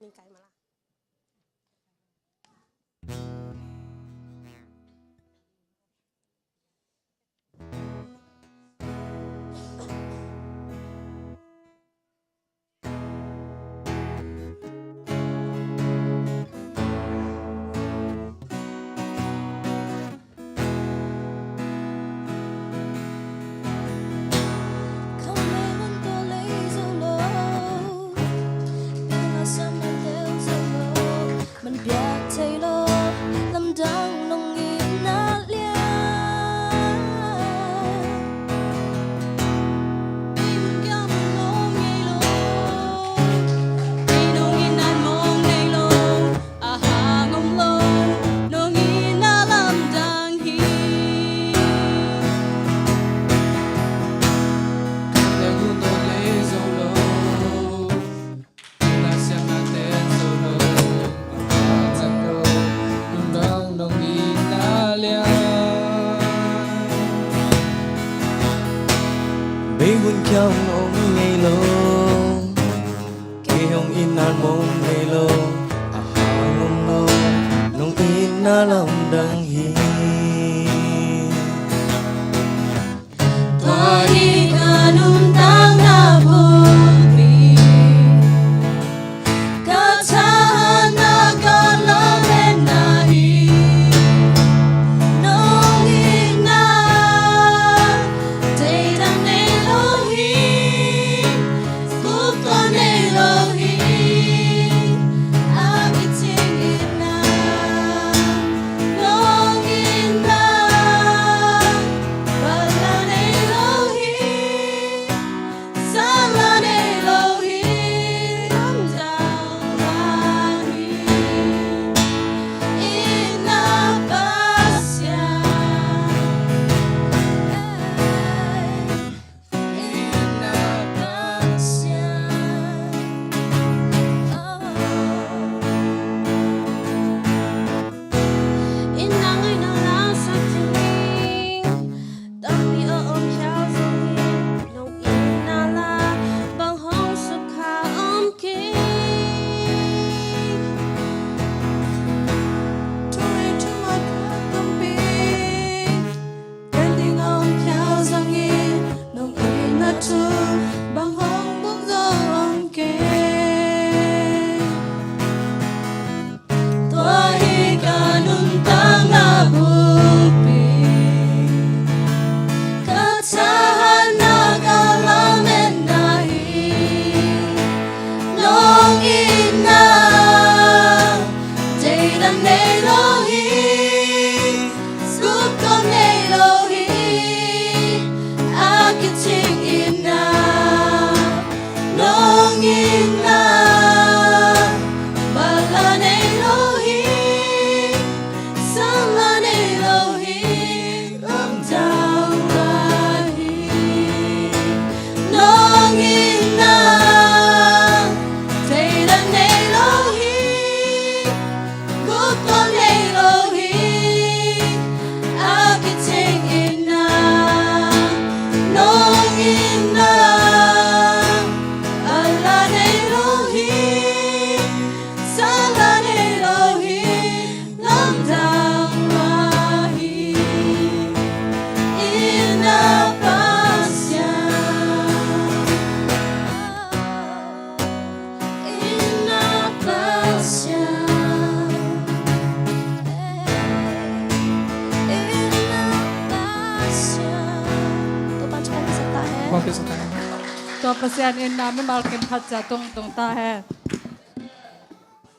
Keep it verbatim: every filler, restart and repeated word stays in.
Min kai mala. Man piak thei lo, lamdang nong itna lian. Ei mun kiang mawng ngei lo, ei nong itna mawng ngei lo, a hang om lo, nong itna lamdang hi. Ei hun tawh lei zo lo. Bei hun kiang ong ngei lo, kei hong itna mong ngei lo, a hang om lo, nong itna lamdang hi. Tua hi ka nuntakna bulpi, ka thahatna ka lametna hi. Nong itna deidan nei lo hi. Kup tawh nei lo hi, a kicing itna. Nong itna, bala nei lo hi, sala nei lo hi, lamdang hi. Itna Pasian. Ken ding a om khial zangin, nong itna thu bang hong bum zo om kei. Tua hi ka nuntakna bulpi, ka thahatna ka lametna hi. Nong itna deidan nei lo hi. Sukong nei lo hi, a kicing itna. Nong itna, bala nei lo hi, sala nei lo hi, lamdang mah hi. Nong itna, theidan nei lo hi, gupkhual nei lo hi, a kicing itna. Nong itna, bala nei lo hi, sala nei lo hi, lamdang mah hi. Itna Pasian. Itna Pasian. Itna Pasian. Topa'n thupha hong pia sak ta hen. Topa Pasian itna mimal kim khat ciat tungtung ta hen.